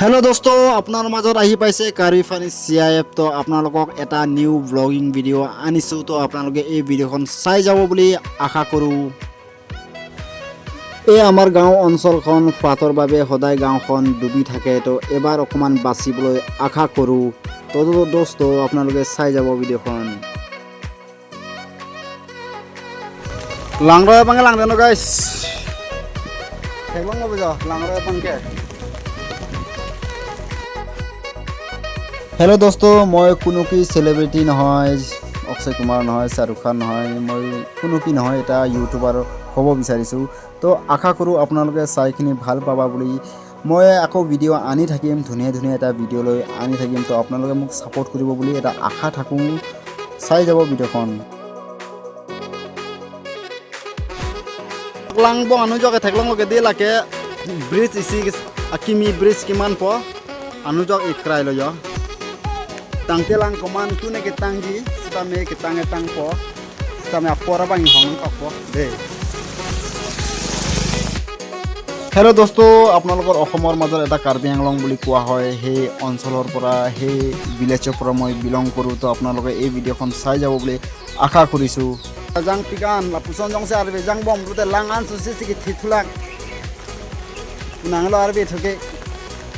Hello' দোস্ত, আপোনাৰ মাজত আহি পাইছে কাৰ্বি ফানি চিআইএফ। তো আপোনালোকক এটা নিউ ব্লগিং ভিডিঅ' আনিছোঁ। তো আপোনালোকে এই ভিডিঅ'খন চাই যাব বুলি আশা কৰোঁ। এই আমাৰ গাঁও অঞ্চলখন ফাটৰ বাবে সদায় গাঁওখন ডুবি থাকে। তো এবাৰ অকণমান বাচিবলৈ আশা কৰোঁ। তো দোস্ত, আপোনালোকে চাই যাব ভিডিঅ'খন। লাংৰ পাঙে লাং দেনো গাইছ, থেকলং ল'ব যাওঁ লাংৰ পাংকে। হেল্ল' দোস্ত, মই কোনো কি চেলিব্ৰিটি নহয়, অক্ষয় কুমাৰ নহয়, শ্বাহৰুখ খান নহয়, মই কোনো কি নহয়, এটা ইউটিউবাৰ হ'ব বিচাৰিছোঁ। তো আশা কৰোঁ আপোনালোকে চাইখিনি ভাল পাবা বুলি। মই আকৌ ভিডিঅ' আনি থাকিম, ধুনীয়া ধুনীয়া এটা ভিডিঅ' লৈ আনি থাকিম। তো আপোনালোকে মোক ছাপোৰ্ট কৰিব বুলি এটা আশা থাকোঁ। চাই যাব ভিডিঅ'খন। লাংব আনো যাওক থেকলং লগে দি লাগে ব্ৰিজ ইচি আকিমি ব্ৰিজ কিমান প আনো যাওক ইক্ৰাই লৈ যাওক tang telang koman tu ne ke tang ji sta me ke tang e tang po sta me apora bang hong kok po de। Hello দোস্ত, আপোনালোকৰ অসমৰ মাজত এটা কাৰ্বি আংলং বুলি কোৱা হয়, সেই অঞ্চলৰ পৰা, সেই ভিলেজৰ পৰা মই বিলং কৰোঁ। তো আপোনালোকে এই ভিডিঅ'খন চাই যাব বুলি আশা কৰিছোঁ। জাং পিকান লাপুচন জংছে আৰু জাং বম ৰুতে লাং আন চুচি চিকি থিথুলাক নাংলো আৰু থকে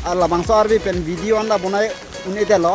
আৰু লাবাংচ আৰু পেন ভিডিঅ' আন্দা বনাই উনি তেল।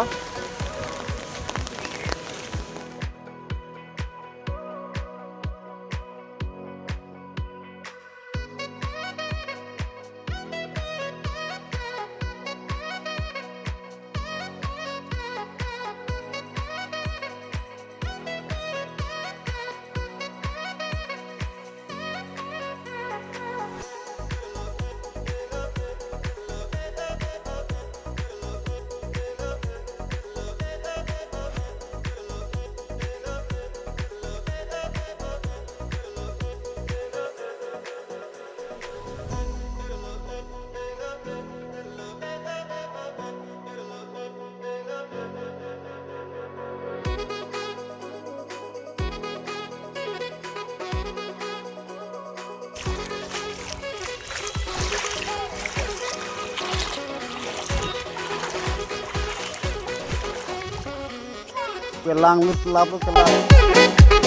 Lang lut lap lut lap।